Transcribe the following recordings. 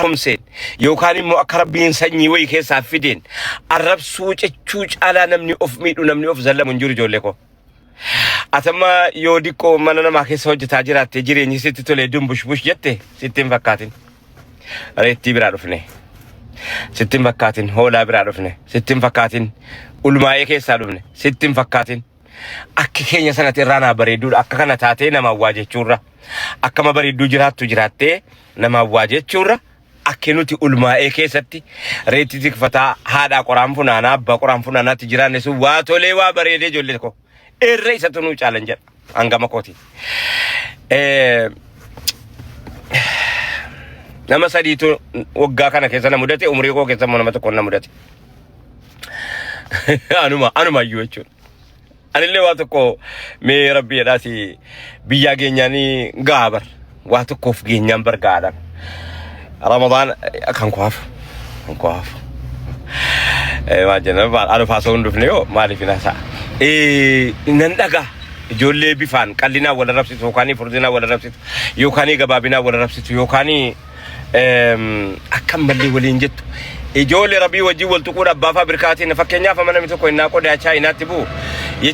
haaromseen yookaan immoo akka Rabbiin sanyii wayii keessaa fideen arrabsuu cechuu caalaa namni of miidhu, namni of zallamu hin jiru, ijoollee koo. Atamma yoo diqqoo mana namaa keessa hojjetaa jiraatte, jireenyi sitti tolee dumbush bush jette, sitti hin fakkaatin. Reettii biraa dhufne. Sitti hin fakkaatin, hoolaa biraa dhufne. Sitti hin fakkaatin, ulmaa'ee keessaa dhufne. Sitti hin fakkaatin. Akki keenya sanatti irraa naa bareedduudha. Akka kana taatee namaan waa jechuurra. Akkama bareedduu jiraattu jiraattee namaan waa jechuurra, akki nuti ulmaa'ee keessatti reetti tikfataa, haadhaa qoraan funaanaa, abbaa qoraan funaanaatti jiraanne sun waa tolee, waa bareedee, ijoollee koo. Irra isatu nuu caalan jedha hangama kooti. Nama sadiitu waggaa kana keessa na mudate, umurii koo keessa immoo nama tokko na mudate. Anuma iyyuu jechuudha. Anillee waa tokko mee rabbi jedhaati biyyaa geenyaanii gahaa bar. Waa tokkoof geenyaan bar gahaadha. Ramadaan kan koo hafu. Kan koo hafu. Maal jenna, anu faasoo hin dhufne yoo maaliif hin haasa'a. Nan dhagaa. Ijoollee bifaan qallinaan wal arrabsitu yookaan furdinaan wal arrabsitu yookaan gabaabinaan wal arrabsitu yookaan akka mallee waliin jettu. Ijoollee rabbii wajjin wal tuquudha abbaa faabirikaatiin. Fakkeenyaaf, amma namni tokko innaa qodaa Chaayinaatti bu'u.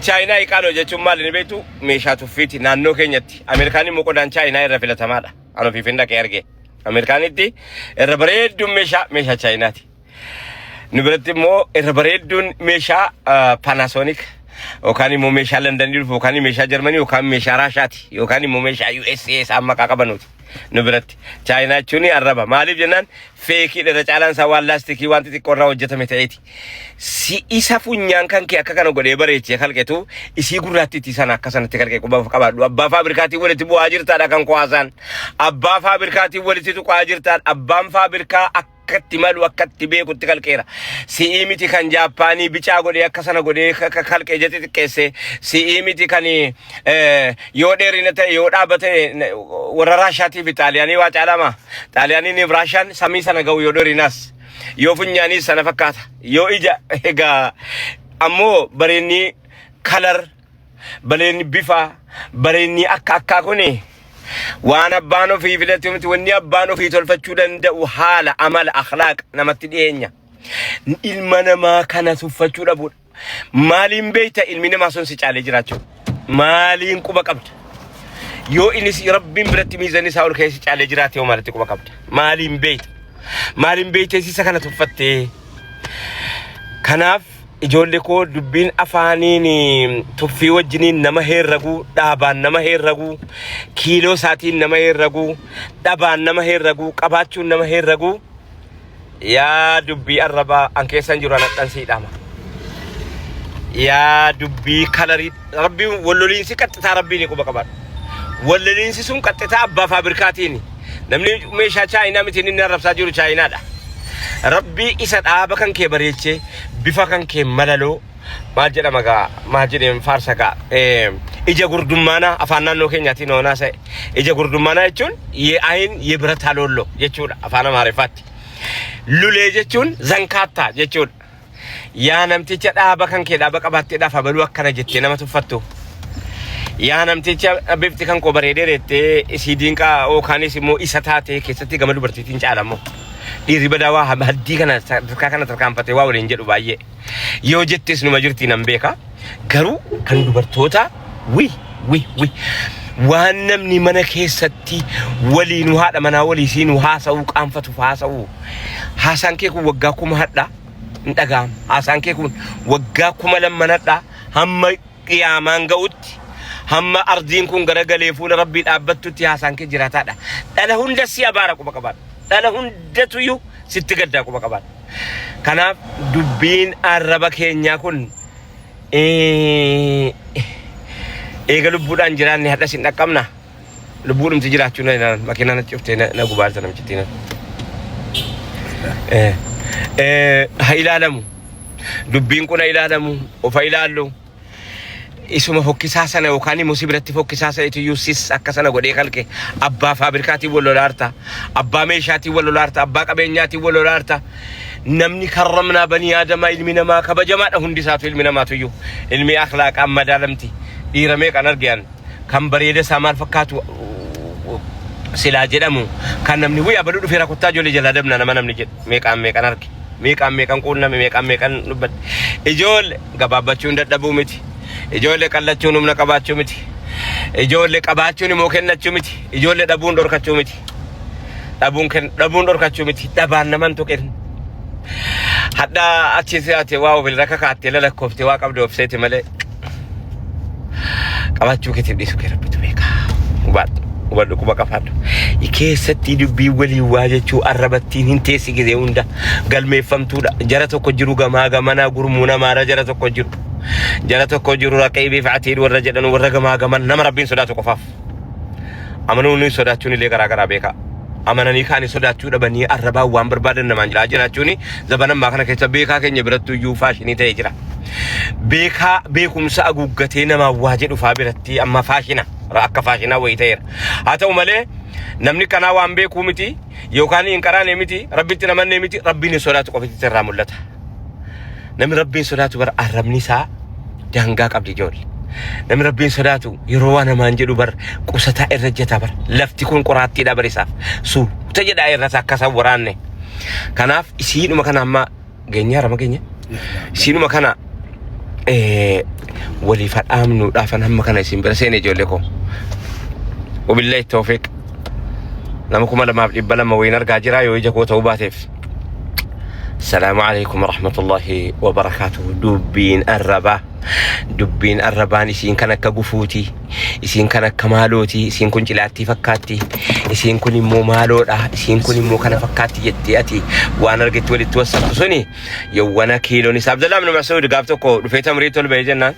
Chaayinaa iqaanoo jechuun maali ni beektu? Meeshaa tuffiiti naannoo keenyatti. Ameerikaan immoo qodaan Chaayinaa irra filatamaadha. Ani ofiif hin dhaqee arge. Ameerikaanitti irra bareedduun meeshaa Chaayinaati. Nu biratti immoo irra bareedduun meeshaa Panasonic yookaan immoo meeshaa Londonii dhufu yookaan meeshaa Jarmanii yookaan meeshaa Raashaati yookaan immoo meeshaa USA isaan maqaa qabanuuti. Nu biratti Chaayinaa jechuun arraba. Maaliif jennaan, fake irra caalaan isaa waan laastikii, waan xixiqqoo irraa hojjetame ta'eeti. Si isa funyaan kan kee akka kana godhee bareechee kalqetu, isii gurraattiitti sana akka sanatti kalqee quba qabaadhu. Abbaa faabirikaatiin walitti bu'aa jirtaadha kan kuwaasaan. Abbaa faabirikaatiin walitti tuqaa jirtaadha. Abbaan faabirikaa akkatti malu, akkatti beekutti kalqeera. Si'ii miti kan Jaappaanii bicaa godhee akka sana godhee kalqee jette xiqqeesse. Si'ii miti kan yoo dheerina ta'e, yoo dhaaba ta'e, warra Raashaatii fi Xaaliyaanii waa caalama. Xaaliyaaniin fi Raashaan samii sana ga'u yoo dheerinaas. Yoo funyaaniis sana fakkaata. Yoo ija egaa ammoo bareenni color, bareenni bifa, bareenni akka akkaa kuni waan abbaan ofii filate miti. Wanni abbaan ofii tolfachuu danda'u haala, amala, akhlaaq, namatti dhiyeenya. Ilma namaa kana tuffachuu dhabuudha. Maaliin beekta ilmi namaa sun si caalee jiraachuu? Maaliin quba qabda? Yoo inni rabbiin biratti miizanni isaa ol ka'ee si caalee jiraate yoo maalitti quba qabda? Maaliin beekta? Maaliin beekta isa kana tuffattee? Kanaaf ijoollee koo, dubbiin afaaniin tuffii wajjiniin nama herraguu, dhaabaan nama herraguu, kiiloo isaatiin nama herraguu, dhabaan nama herraguu, qabaachuun nama herraguu, yaa dubbii arrabaa an keessan jiru an hadhansiidhaama. Yaa dubbii colorii, rabbiin walloliinsi qaxxitaa rabbiin quba qabaadha. Walloliinsi sun qaxxitaa abbaa faabirikaatiin. Namni meeshaa Chaayinaa miti inni arrabsaa jiru Chaayinaadha. Rabbii isa dhaaba kan kee bareechee, bifa kan kee malaloo, maal jedhama gaa, maal jedheen faarsa gaa, ija gurdummaanaa afaan naannoo keenyaatiin hoonaa sa'e. Ija gurdummaanaa jechuun የአይን የብረት አሎሎ jechuudha afaan Amaariffaatti. Lulee jechuun zankaattaa jechuudha. Yaa namticha dhaaba kan kee dhaaba qabaatteedhaaf abaluu akkana jettee nama tuffattu. Yaa namticha bifti kan koo bareedee reettee isii diinqaa yookaanis immoo isa taatee keessatti gama dubartiitiin caalamoo. Dhiirri badaa waa haddii kana sadarkaa kana tarkaanfatee waa waliin jedhu baay'ee. Yoo jettes numa jirti, nan beeka. Garuu kan dubartoota wi wi wi waan namni mana keessatti waliin haadha manaa walii siinuu haasa'uu qaanfatuuf haasa'uu, haasaan kee kun waggaa 1000 hadhaa hin dhaga'amu. Haasaan kee kun waggaa 2000 hadhaa, hamma qiyaamaan ga'utti, hamma ardiin kun garagalee fuula rabbii dhaabbattutti haasaan kee jiraataadha. Dhala hunda si abaara, quba qabaadha. Dhala hundatuyyuu sitti gaddaa, quba qabaadha. Kanaaf dubbiin arraba keenyaa kun eega lubbuudhaan jiraanne hadhas hin dhaqqabna. Lubbuudhumti jiraachuu na makiinaa natti cuftee na gubaarta namchittiin. Ha ilaalamu. Dubbiin kun ha ilaalamu. Of ha ilaallu. Isuma fokkisaa sana yookaan immoo si biratti fokkisaa sa'etuyyuu sis akka sana godhee kalqe. Abbaa faabirikaatiin wal lolaarta. Abbaa meeshaatiin wal lolaarta. Abbaa qabeenyaatiin wal lolaarta. Namni karramnaa banii aadamaa, ilmi namaa kabajamaadha hundi isaatu, ilmi namaatuyyuu. Ilmi akhlaaqaan madaalamti. Dhiira meeqan argean kan bareeda isaa maal fakkaatu. Silaa jedhamu kan namni wuyi abaluu dhufeera kottaa ijoollee jalaa dabna nama namni jedhu meeqaan meeqan arge meeqaan meeqan quunname meeqaan meeqan dubbadhe. Ijoollee gabaabbachuun dadhabuu miti. Ijoollee qallachuun humna qabaachuu miti. Ijoollee qabaachuun immoo kennachuu miti. Ijoollee dhabuun dhorkachuu miti. Dhabuun ken dhabuun dhorkachuu miti. Dhabaan naman tuqin. Hadha achi si'aate waa of irra kakaattee lalakkoofte waa qabdu of seeti malee qabaachuu keetiif dhiisuu kee rabbitu beeka. Hubadhu hubadhu quba qabaadhu. Keessatti dubbii waliin waa jechuu arrabattiin hin teessi gizee hunda galmeeffamtuudha. Jara tokko jiru gamaa gamanaa gurmuu namaarra jara tokko jiru. Jara tokko jiru raqiibii fi atiid warra jedhan warra gamaa gaman nama rabbiin sodaatu qofaaf. Amanuun sodaachuun illee garaa garaa beeka. Amananii kaanii sodaachuu dhabanii arrabaan waan barbaadan namaan jiraa jiraachuun zabana ammaa kana keessa beekaa keenya biratti iyyuu faashinii ta'ee jira. Beekaa beekumsa haguuggatee namaan waa jedhu faa biratti amma faashina akka faashinaa wayii ta'eera. Haa ta'u malee namni kanaa waan beekuu miti yookaan hin qaraane miti rabbitti namannee miti rabbiin hin sodaatu qofitti irraa mul'ata. Namni rabbiin sodaatu bara arrabni isaa daangaa qabdi ijoollee. Namni rabbiin sodaatu yeroo waa namaan jedhu bar qusataa irra jeta bar lafti kun qoraattiidha bar isaaf suuta jedhaa irra akka isaan waraanne. Kanaaf isiinuma kana amma geenye harama keenya isiinuma kana waliif hadhaamnuudhaafan hamma kana isin bira seene ijoollee koo. Wabillahi tawfiiq. Nama 2200 wayiin argaa jira yoo ija koo ta'uu baateef. Salaamu alaikum warahmatullahi wabarakaatuh. Dubbiin arrabaa. Dubbiin arrabaan isiin kan akka gufuuti. Isiin kan akka maalooti. Isiin kun cilaattii fakkaatti. Isiin kun immoo maaloodha. Isiin kun immoo kana fakkaatti jettee ati waan argetti walitti wassabtu suni yawwana kiiloon isaa. Abdallah ibn Mas'ud gaaf tokko dhufee tamrii tolba'ee jennaan.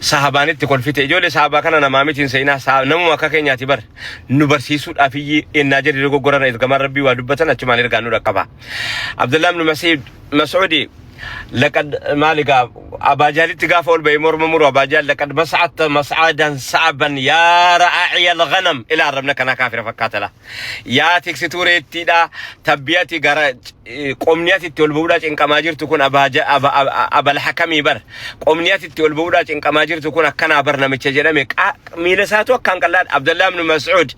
Sahabaan itti kolfite ijoollee sahabaa kana namaa miti hin seenaa namuma akka keenyaati bar nu barsiisuudhaaf iyyi ennaa jedhe dogoggoran ergamaan rabbii waa dubbatan achumaan ergaan nu dhaqqaba. Abdullah ibn Mas'udi laqad maali gaa Abaajaalitti gaafa ol ba'ee morma muru Abaajaal laqad mas'atta mas'adan sa'aban yaa ra'a'iya al-ghanam ila arrabna kanaa kaafira fakkaata la. Yaa tiksituu reettiidha tabbii ati gara qomni ati itti ol ba'uudhaa cinqamaa jirtu kun abal hakamii bar qomni ati itti ol ba'uudhaa cinqamaa jirtu kun akkanaa bar namicha jedhame miila isaatu akkaan qal'aadha. Abdallah ibn Mas'ud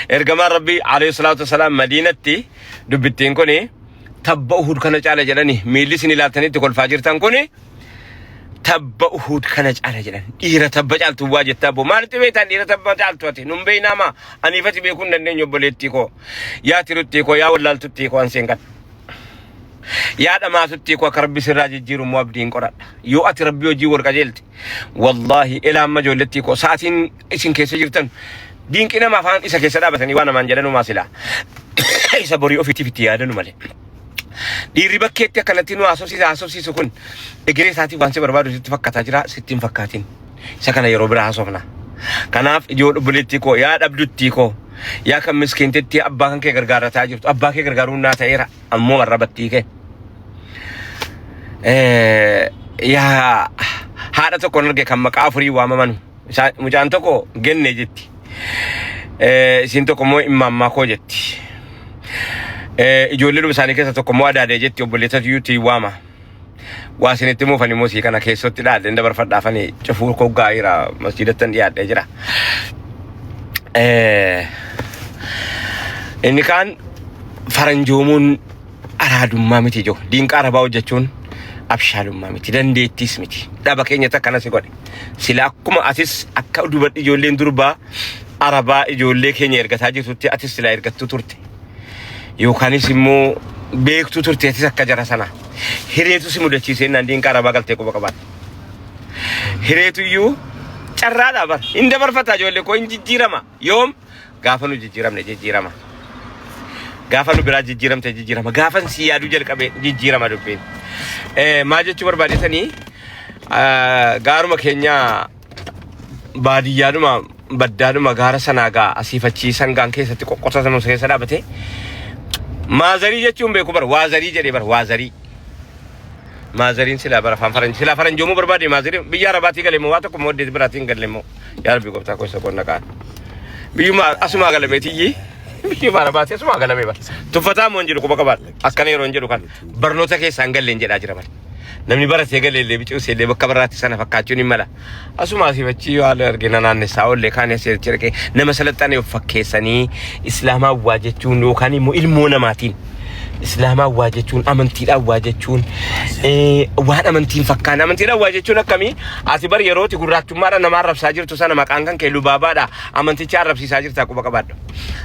ergamaan Rabbii alayhi salaatu wasalaam Madiinatti dubbittiin kuni tabba Uhud kana caala jedhani miilli isin ilaaltanii itti kolfaa jirtan kuni tabba Uhud kana caala jedhan dhiira tabba caaltu waa jettaa boo maalitti beektaan dhiira tabba caaltu ati nun beeknaa maa aniifati beekuu hin dandeenyu obboleettii koo yaa tiruttii koo yaa wallaaltuttii koo anseen kan yaa dhamaasuttii koo akka rabbi sirraa jijjiiru immoo abdiin qoradha yoo ati rabbi hojii wal qajeelte wallaahi ilaa amma ijoollettii koo sa'aatiin isin keessa jirtan diinqii nama afaan isa keessa dhaabatanii waan namaan jedhanumaa silaa isa borii ofiitiif itti yaadanu malee. Dhiirri bakkeetti akkanatti nu haasofsiisa haasofsiisu kun egeree isaatiif waan si barbaadu sitti fakkaataa jira sitti hin fakkaatin. Isa kana yeroo biraa haasofna. Kanaaf ijoo obboleettii koo yaa dhabduttii koo yaa kan miskiintittii abbaa kan kee gargaarataa jirtu abbaa kee gargaaruun naa ta'eera ammoo arrabattii kee. Yaa haadha tokkoon arge kan maqaa afurii waamaman mucaan tokko genne jetti. Isiin tokko immoo immaammaa koo jetti. Ijoollee isaanii keessa tokko immoo adaadee jetti obboleessa iyyuu waama. Waa isinitti muufan immoo sii kana keessatti dhaadheen dabarfadhaafanii cufuu koo gaa'eera masjiidattan dhiyaadhee jira. Inni kaan faranjoomuun araadummaa miti jiru. Diinqa arabaa hojjechuun abshaalummaa miti dandeettiis miti. Dhaba keenyatti akkana si godhe. Sila akkuma atis akka dubartii ijoolleen durbaa arabaa ijoollee keenya ergataa jirtutti atis sila ergattuu turte. Yookaanis immoo beektuu turte atis akka jara sana. Hireetu si mudachiisee naan diinqa arabaa galtee quba qabaate. Hireetu iyyuu carraadha bar. Hin dabarfata ijoollee koo hin jijjiirama. Yoom gaafa nu jijjiiramne jijjiirama. Gaafa nu biraa jijjiiramte jijjiirama. Gaafa si yaaduu jalqabe jijjiirama dubbiin. Maa jechuu barbaadetanii gaaruma keenya baadiyyaadhuma baddaadhuma gaara sanaa gaa asiif achii sangaan keessatti qoqqotamu keessa dhaabate maazarii jechuun beeku bar waazarii jedhee bar waazarii. Maazariin silaa bara afaan faranjii silaa faranjoomuu barbaade maazariin biyya arabaatii galee moo waa tokko moo biraatiin galee moo yaa rabbi gooftaa koo isa qonna kaan. Biyyuma asumaa galame tiyyi biyyuma arabaatii asumaa galame bara. Tuffataa moo hin jedhu quba qabaadha akkana yeroo hin jedhu kan barnoota keessaa hin galleen jedhaa jira malee. Namni baratee galeellee bicuu illee bakka biraatti sana fakkaachuun hin mala. Asuma asii achii haala argina naannessaa oollee kaan asii achi dhaqee nama salaxxane of fakkeessanii islaamaa waa jechuun yookaan immoo ilmoo namaatiin islaamaa waa jechuun amantiidhaan waa jechuun waan amantiin fakkaan amantiidhaan waa jechuun akkamii ati bar yerooti gurraachummaadhaan nama arrabsaa jirtu sana maqaan kan kee lubaabaadha amanticha arrabsiisaa jirta quba qabaadhu.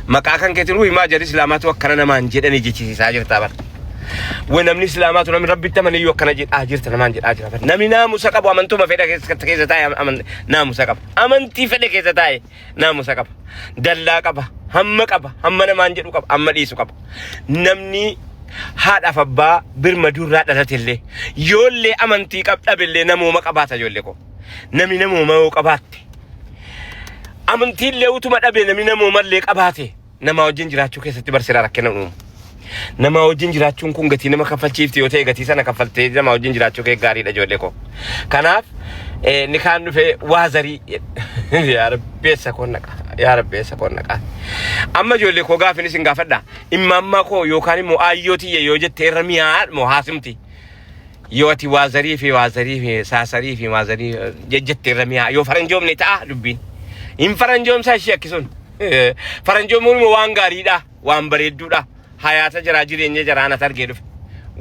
Maqaa kan keetiin himaa jedhi islaamaatu akkana namaan jedhanii jechisiisaa jirta bar. Way namni islaamaatu namni rabbitti amaniyyuu akkana jedhaa jirta namaan jedhaa jira. Namni naamusa qabu amantuma fedha keessa taa'e naamusa qaba. Amantii fedhe keessa taa'e naamusa qaba. Dallaa qaba. Hamma qaba. Hamma namaan jedhu qaba. Hamma dhiisu qaba. Namni haadhaaf abbaa birmaduu irraa dhalatellee yoollee amantii qab dhabillee namooma qabaata ijoollee koo. Namni namooma yoo qabaatte amantiillee utuma dhabe namni namoomallee qabaate nama wajjin jiraachuu keessatti barsiiraa rakkina uumu. Nama wajjin jiraachuun kun gatii nama kaffalchiifti yoo ta'e gatii sana kaffaltee nama wajjin jiraachuu kee gaariidha ijoollee koo. Kanaaf ni kaan dhufee waazarii yaa rabbeessa koo naqa yaa rabbeessa koo naqa. Amma ijoollee koo gaafin isin gaafadha. Immaammaa koo yookaan immoo aayyoo tiyya yoo jette irra mi'aa moo haasimti. Yoo ati waazarii fi waazarii fi saasarii fi waazarii jette irra mi'aa yoo faranjoomne ta'a dubbiin. Hin faranjoomsaa ishee akkisuun. Faranjoomuun immoo waan gaariidha waan bareedduudha. Hayaata jaraa jireenya jaraa nat argee dhufe.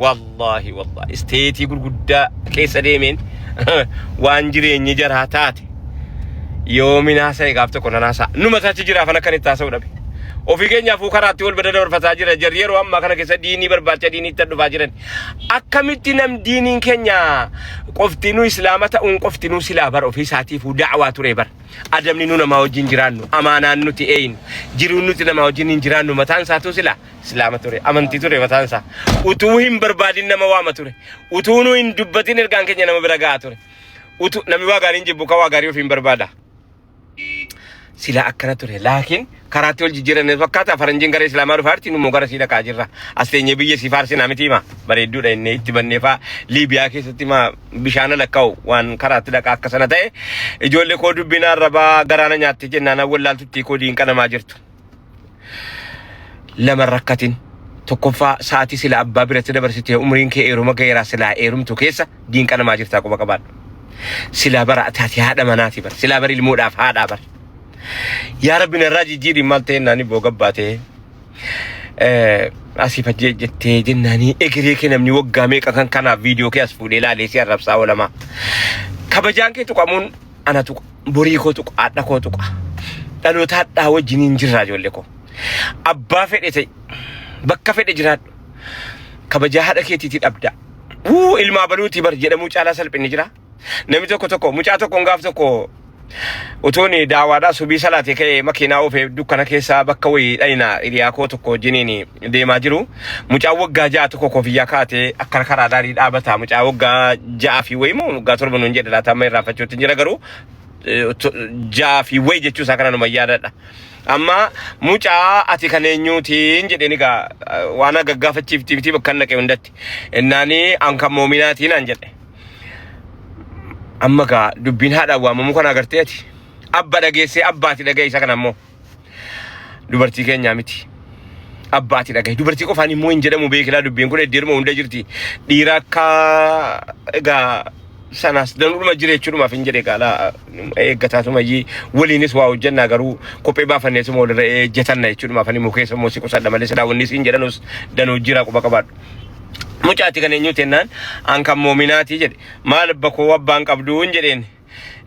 Wallaahi wallaahi isteetii gurguddaa keessa deemeen waan jireenyi jaraa taate yoomin haasa'e gaaf tokko nan haasa'a. Numa achi jiraafan akkan itti haasa'u dhabe. Ofii keenyaafuu karaatti wal bada dabarfataa jira. Jarri yeroo ammaa kana keessa diinii barbaacha diiniitti dhufaa jiran. Akkamitti nam diiniin keenya qoftinuu islaama ta'uun qoftinuu silaa bara ofii isaatiifuu da'waa ture bara. Adabni nu namaa wajjin jiraannu, amaanaan nuti eeynu, jiruun nuti namaa wajjin hin jiraannu mataan isaatuu silaa islaama ture, amantii ture mataan isaa. Utuu hin barbaadin nama waama ture. Utuu nu hin dubbatin ergaan keenya nama bira gahaa ture. Utuu namni waa gaarii hin jibbu kan waa gaarii ofii hin barbaada. Sila akkana ture laakiin karaatti wal jijjiiran fakkaata faranjiin gara islaamaa dhufaa jirti nummoo gara sii dhaqaa jirra. As teenyee biyya sii faarsinaa miti hima bareedduudha inni itti bannee faa Liibiyaa keessatti ma bishaana lakkaa'u waan karaatti dhaqaa akka sana ta'e ijoollee koo dubbina arrabaa garaana nyaatte jennaan wallaaltutti koo diinqa namaa jirtu. Lama rakkatin tokkoffaa sa'aatii sila abbaa biratti dabarsitee umriin kee eeruma ga'eeraa silaa eerumtu keessa diinqa namaa jirtaa quba qabaadhu. Silaa bara ati haadha manaati bara silaa bara ilmoodhaaf haadhaa bara. Yaa Rabbi narraa jijjiiri maal ta'e naani boo gabbaatee asii fajjee jettee jennaanii egeree kee namni waggaa meeqa kan kanaaf viidiyoo kee as fuudhee ilaalee si arrabsaa oolamaa. Kabajaan kee tuqamuun ana tuqa borii koo tuqa haadha koo tuqa dhaloota hadhaa wajjiniin jirraa ijoollee koo. Abbaa fedhe ta'e bakka fedhe jiraadhu kabajaa haadha keetiitii dhabda. Wuu ilmaa baluutii bar jedhamuu caalaa salphinni jira. Namni tokko tokko mucaa tokkoon gaaf tokko utuun daawaadhaa subii salaatee ka'ee makiinaa oofee dukkana keessaa bakka wayii dhayina hiriyaa koo tokko wajjiniin deemaa jiru. Mucaan waggaa 6 tokko koofiyyaa kaatee akkana karaa daarii dhaabata. Mucaa waggaa 6 fi wayii moo waggaa 7 nuun jedhe laata amma irraanfachuutti jira garuu 6 fi wayii jechuu isaa kana numa yaadadha. Amma mucaa ati kan eenyuutiin jedheen egaa waan gaggaafachiifti miti bakka naqe hundatti. Innaani an kan moominaatiin an jedhe. Amma gaa dubbiin haadhaan waamamuu kana agartee ati. Abba dhageessee abbaati dhagaye isa kana ammoo. Dubartii keenyaa miti. Abbaati dhagaye. Dubartii qofaan immoo hin jedhamu beekilaa dubbiin kun eddeeruma hunda jirti. Dhiira akka egaa sanaas danuudhuma jira jechuudhumaaf hin jedhe egaa laa eeggataatuma iyyii waliinis waa hojjannaa garuu kophee baafanneetuma walirra ejjetanna jechuudhumaaf ani mukeessa immoo si qusadha malee silaa wanni siin jedhanus danuu jira quba qabaadhu. Mucaati kan eenyuuti jennaan an kan moominaati jedhe maal abba koo abbaan qabdu hin jedheen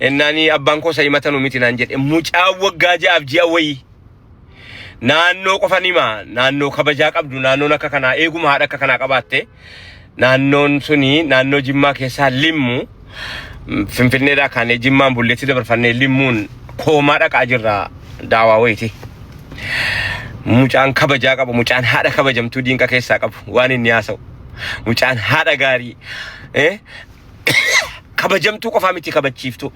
ennaani abbaan koo isa himatanu miti naan jedhe mucaa waggaa 6f ji'a wayii naannoo qofan hima naannoo kabajaa qabdu naannoon akka kanaa eeguma haadha akka kanaa qabaatte naannoon suni naannoo Jimmaa keessaa Limmu Finfinneedhaa kaanee Jimmaan bulleetti dabarfannee Limmuun koomaa dhaqaa jirra daawaa wayiiti. Mucaan kabajaa qabu mucaan haadha kabajamtuu diinqa keessaa qabu waan inni haasa'u mucaan haadha gaarii kabajamtuu qofaa miti kabachiiftuu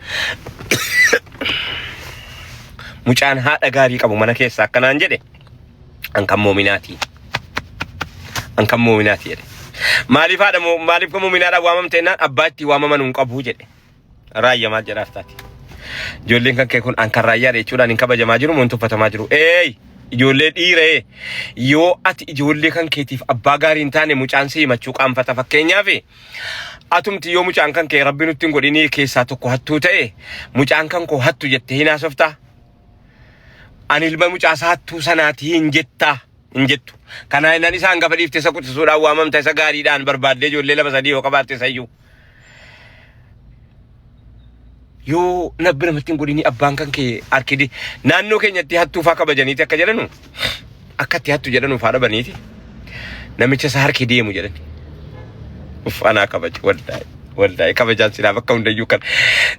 mucaan haadha gaarii qabu mana keessaa akkanaan jedhe an kan moominaati an kan moominaati jedhe maaliif haadha maaliif kan moominaadhaan waamamte jennaan abbaa itti waamaman hin qabu jedhe raayya maal jedhaaf taati ijoolleen kan kee kun an kan raayyaadha jechuudhaan hin kabajamaa jiru moo hin tuffatamaa jiru eey. Ijoollee dhiiree yoo ati ijoollee kan keetiif abbaa gaarii hin taane mucaan si himachuu qaanfata. Fakkeenyaaf atumti yoo mucaan kan kee rabbi nutti hin godhinii keessaa tokko hattuu ta'e mucaan kan koo hattu jettee hin haasoftaa? Ani ilma mucaasaa hattuu sanaati hin jettaa? Hin jettu. Kanaa jennaan isa hangafa dhiiftee isa quxisuudhaan waamamta isa gaariidhaan barbaaddee ijoollee lama sadii yoo qabaatte isayyuu. Yoo nabbi namatti hin godhinii abbaan kan kee arkidi naannoo keenyatti hattuu faa kabajaniiti akka jedhanu akka itti hattu jedhanu faa dhabaniiti namicha isa harki deemu jedhani. Uff anaa kabaja wallaahi wallaahi kabajaan silaa bakka hundayyuu kan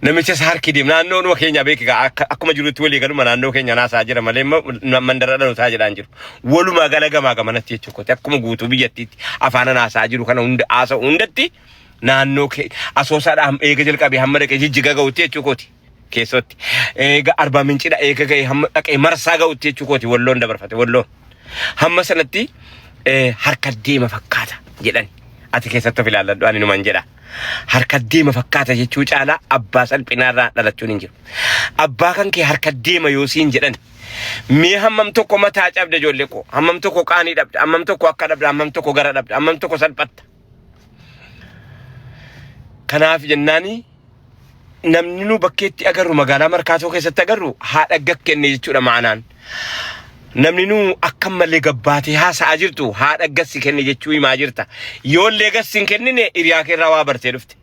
namicha isa harki deemu naannoonuma keenya beeki gaa akkuma jirutti walii galuma naannoo keenya naasaa jira malee mandara dhalootaa jedhaan jiru. Walumaa gala gamaa gamanatti jechuudha akkuma guutuu biyyattiitti afaan naasaa jiru kana hunda haasa'u hundatti naannoo kee asoosaadhaa eega jalqabee hamma dhaqee jijjiga ga'utti jechuu kooti keessatti eega arbaa mincidha eega ga'ee hamma dhaqee marsaa ga'utti jechuu kooti walloon dabarfate walloon hamma sanatti harka deema fakkaata jedhan ati keessatti of ilaalladhu ani numan jedha harka deema fakkaata jechuu caalaa abbaa salphinaarraa dhalachuun hin jiru abbaa kan kee harka deema yoo siin jedhan mee hammam tokko mataa cabda ijoollee koo hammam tokko qaanii dhabda hammam tokko akka dhabda hammam tokko gara dhabda hammam tokko salphatta Kanaaf jennaani namni nu bakkeetti agarru magaalaa Markaatoo keessatti agarru haadha gakkenne jechuudha ma'anaan. Namni nu akka malee gabbaatee haasa'aa jirtu haadha gassi kenne jechuu himaa jirta. Yoollee gassi hin kennine hiriyaa keerraa waa bartee dhufte.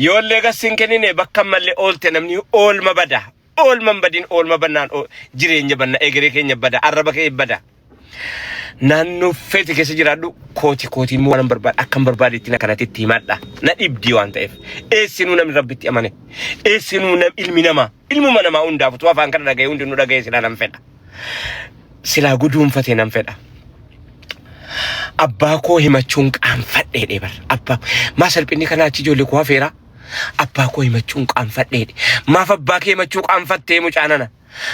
Yoollee gassi hin kennine bakka malee oolte namni oolma bada. Oolma hin badin oolma bannaan jireenya banna egeree keenya bada arraba kee bada. Naannoo feete keessa jiraadhu kooti kooti immoo waan barbaade akkan barbaade ittiin akkanatti itti himadha. Na dhibdii waan ta'eef. Eessinuu namni rabbitti amane. Eessinuu nam ilmi namaa ilmuma namaa hundaaf utuu afaan kana dhaga'ee hundinuu dhaga'ee silaa nan fedha. Silaa guduunfatee nan fedha. Abbaa koo himachuun qaanfadheedhe bar. Abbaa maa salphinni kanaa achi ijoollee koo hafeera. Abbaa koo himachuun qaanfadheedhe. Maaf abbaa kee himachuu qaanfattee mucaa nana?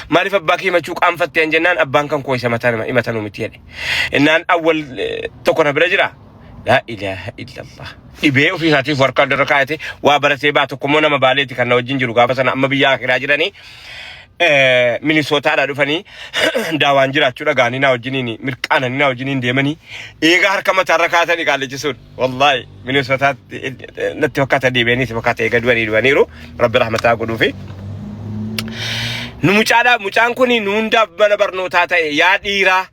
Maaliif abbaa kee himachuu qaanfattee an jennaan abbaan kan koo isa mataa himatanuu miti jedhe. Innaan awwal tokko na bira jira. Laa ilaaha illallah. Dhibee ofii isaatiif warqaa irra kaayate waa baratee baa tokko immoo nama baaleeti kan na wajjin jiru gaafa sana amma biyya akiraa jiranii Minisootaadhaa dhufanii daawaan jiraachuu dhaga'anii na wajjiniin mirqaananii na wajjiniin deemanii eegaa harka mataarra kaatanii qaallichi sun wallaahi Minisootaatti natti fakkaata deebi'anii si fakkaata eega du'anii du'aniiru rabbi rahmataa godhuufi. Nu mucaadha mucaan kun nu hundaaf mana barnootaa ta'e yaa dhiiraa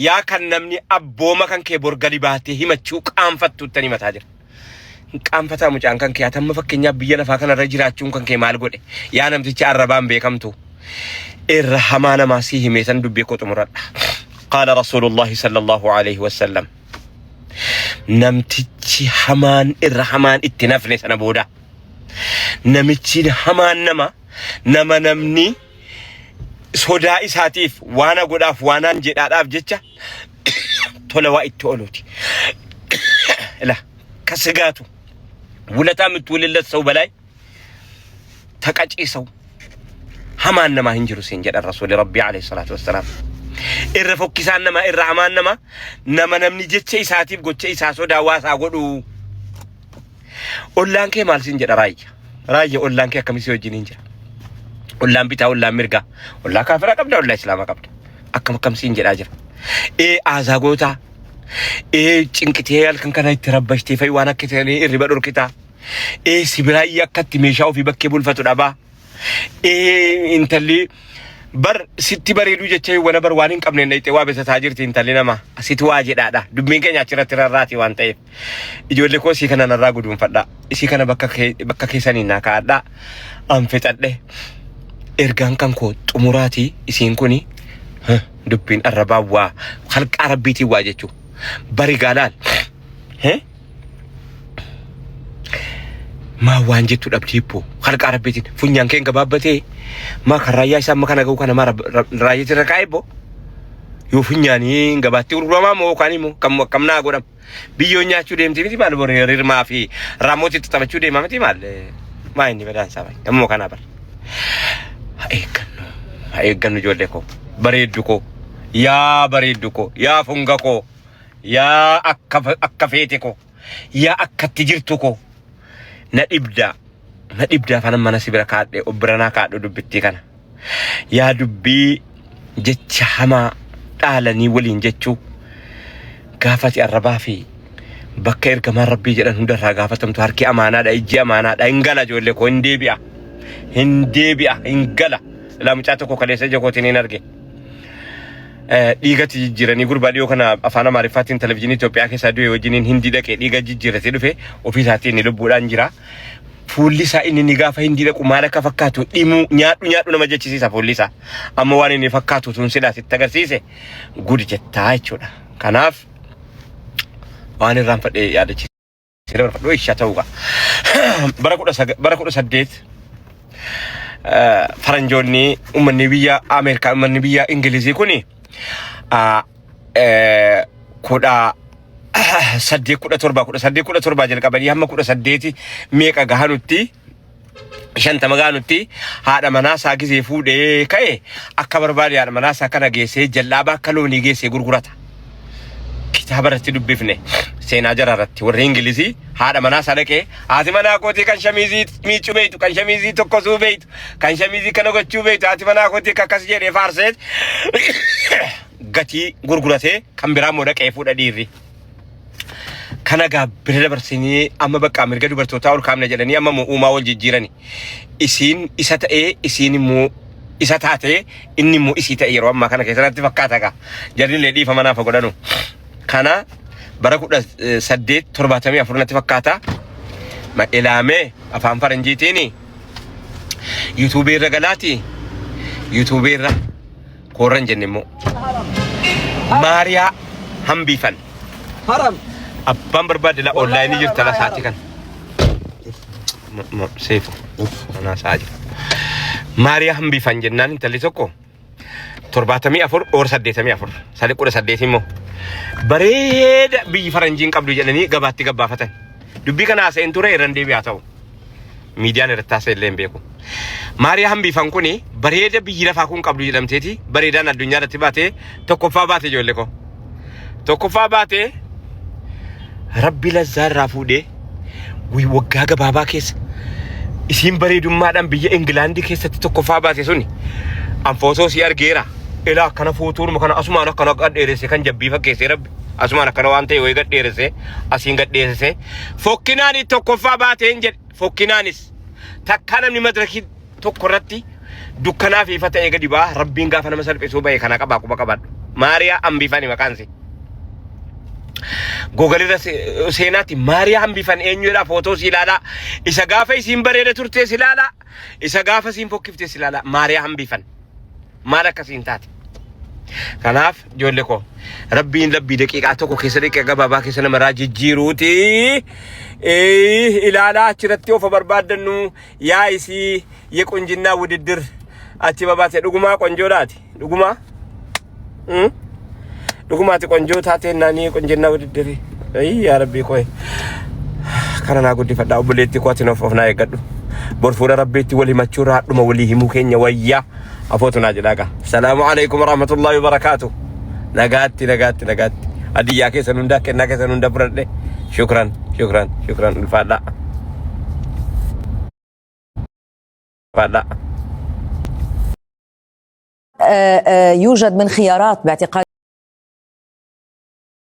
yaa kan namni abbooma kan kee borgadi baatee himachuu qaanfattuuttan himataa jira. Hin qaanfataa mucaan kan kee atamma fakkeenyaaf biyya lafaa kanarra jiraachuun kan kee maal godhe yaa namticha arrabaan beekamtu irra hamaa namaa sii himee san dubbii koo xumuradha. Qaala Rasuulullaahi sallallahu alaihi wasallam namtichi hamaan irra hamaan itti nafne sana booda namichi hamaan nama nama namni sodaa isaatiif waana godhaaf waanaan jedhaadhaaf jecha tola waa itti ooluuti. Ila ከስጋቱ ውለታ የምትውልለት ሰው በላይ ተቀጪ ሰው hamaan namaa hin jiru siin jedhan rasuuli rabbii alayhi salaatu wassalaam. Irra fokkisaan namaa irra hamaan namaa nama namni jecha isaatiif gocha isaa sodaa waa isaa godhu. Ollaan kee maal siin jedha raayya? Raayya ollaan kee akkamii si wajjin hin jira? Ollaan bitaa ollaan mirgaa. Ollaa kaafiraa qabda ollaa islaamaa qabda. Akkam akkam siin jedhaa jira. Ee aazaa gootaa. Ee cinqitee halkan kana itti rabbashtee fa'i waan akka ta'anii irriba dhorkitaa. Ee si biraayyee akkatti meeshaa ofii bakkee bulfatu dhabaa. Ee intalli bar sitti bareeduu jecha wana bar waan hin qabne dhayxee waa bitataa jirti intalli nama sitti waa jedhaadha. Dubbiin keenya achirratti rarraati waan ta'eef. Ijoollee koo isii kana narraa guduunfadha. Isii kana bakka bakka keessanii naa kaa'adha. An fixadhe. Ergaan kan koo xumuraati isiin kuni dubbiin arrabaa waa halqaa rabbiitiin waa jechuu. Bari gaalaal. Maa waan jettu dhabdee ibboo halqaa rabbiitiin funyaan keen gabaabbatee maa kan raayyaa isaa amma kana ga'u kana maa raayyaa irra kaa'e ibboo. Yoo funyaanii gabaatti gurguramaa moo yookaan immoo kam akkam naa godhama. Biyyoo nyaachuu deemti miti maal bor rirmaa fi raammooti itti taphachuu deema miti maal maa inni badaan isaa baay'ee ammoo kanaa bar. Haa eeggannu haa eeggannu ijoollee koo bareeddu koo yaa bareeddu koo yaa funga koo yaa akka akka feete koo yaa akkatti jirtu koo na dhibdaa na dhibdaa afaan mana si bira kaadhe obbiranaa kaadhu dubbittii kana. Yaa dubbii jecha hamaa Dhaalanii waliin jechuu gaafa ati arrabaa fi bakka ergamaan rabbii jedhan hundarraa gaafatamtu harki amaanaadha ijji amaanaadha hin gala ijoollee koo hin deebi'a hin deebi'a hin gala ilaa mucaa tokko kaleessa ija kootiin hin arge. Dhiigatti jijjiiranii gurbaa dhiyoo kana afaan Amaariffaatiin televizyiinii Itoophiyaa keessaa du'e wajjiniin hindii dhaqee dhiiga jijjiirratee dhufe ofii isaatii inni lubbuudhaan jira. Fuulli isaa inni ni gaafa hindii dhaqu maal akka fakkaatu dhimuu nyaadhu nyaadhu nama jechisiisa fuulli isaa. Amma waan inni fakkaatu tun silaa sitti agarsiise gudi jettaa jechuudha. Kanaaf waan irraanfadhee yaadachiisee dabarfadhu isha ta'uu qaba. Bara 18 faranjoonni uummanni biyya Ameerikaa uummanni biyya Ingilizii kuni 18 17 18 17 jalqabanii hamma 18 meeqa gahanutti 50 gahanutti haadha manaa isaa gizee fuudhee ka'e akka barbaade haadha manaa isaa kana geessee jallaabaa akka loonii geessee gurgurata. Kitaaba irratti dubbifne seenaa jara irratti warri Ingilizii haadha manaa isaa dhaqee haati manaa kootii kan shamiizii miiccuu beeytu kan shamiizii tokkosuu beeytu kan shamiizii kana gochuu beeytu haati manaa kootii akka akkas jedhee faarseet gatii gurguratee kan biraa immoo dhaqee fuudha dhiirri. Kana gaa bira dabarsinee amma bakka mirga dubartootaa ol kaafna jedhanii amma immoo uumaa wal jijjiirani. Isiin isa ta'ee isiin immoo isa taatee inni immoo isii ta'e yeroo ammaa kana keessatti fakkaata gaa. Jarri illee dhiifama naaf godhanu. Kana bara 1874 natti fakkaata. Ilaamee afaan faranjiitiin yuutuubii irra galaati. Yuutuubii irra koorran jenne immoo. Maariyaa Hambiifan. Haram. Abbaan barbaade la onlaayinii jirta la sa'aatii kana. Seefu. Anaa sa'a jira. Maariyaa Hambiifan jennaan intalli tokko 74 or 84 sadi 18 immoo bareeda biyyi faranjiin qabdu jedhanii gabaatti gabbaafatan. Dubbii kana haasa'een ture irran deebi'aa ta'u. Miidiyaan irratti haasa'e illee hin beeku. Maariyaa Hambiifan kuni bareeda biyyi lafaa kun qabdu jedhamteeti bareedaan addunyaa irratti baatee tokkoffaa baate ijoollee koo. Tokkoffaa baatee Rabbi lazzaa irraa fuudhee waggaa gabaabaa keessa isiin bareedummaadhaan biyya Ingilaandii keessatti tokkoffaa baate suni an footoo sii argeera. Ilaa akkana footoonuma kana asumaan akkana gad dheeresse kan jabbii fakkeessee Rabbi asumaan akkana waan ta'e wayii gad dheeresse asiin gad dheeresse fokkinaan tokkoffaa baateen jedhe fokkinaanis takkaa namni madirakii tokko irratti dukkanaa fi ifa ta'ee gadi ba'a Rabbiin gaafa nama salphisuu bahe kana qabaa quba qabadhu. Maariyaa Ambifani maqaan isii. Google irra seenaatti Maariyaa Hambifan eenyudha footoo si ilaalaa. Isa gaafa isiin bareeda turtee si ilaalaa. Isa gaafa isiin fokkiftee si ilaalaa. Maariyaa Hambifan. Maal akkasiin taate? Kanaaf ijoollee koo rabbiin rabbii daqiiqaa tokko keessa daqiiqaa gabaabaa keessa namarraa jijjiiruuti. Ilaalaa achirratti ofa barbaaddannu yaa isii yequnjinnaa wudiddir achi babaate dhugumaa qonjoodhaati dhugumaa. Dhugumaati qonjoo taateen naanii qonjinnaa wudiddiri. Yaa rabbii koo kana naa guddifadhaa obboleettii koo ati of naa eeggadhu. Bor fuula rabbiitti wal himachuu irraa hadhuma walii himuu keenya wayyaa. Afootu naa jedhaa gaa. Salaamu alaikum warahmatullahi wabarakaatu. Nagaatti nagaatti nagaatti. Hadiyyaa keessan hundaa kennaa keessan hunda fudhadhe. Shukran shukran shukran ulfaadhaa. Ulfaadhaa. يوجد من خيارات باعتقاد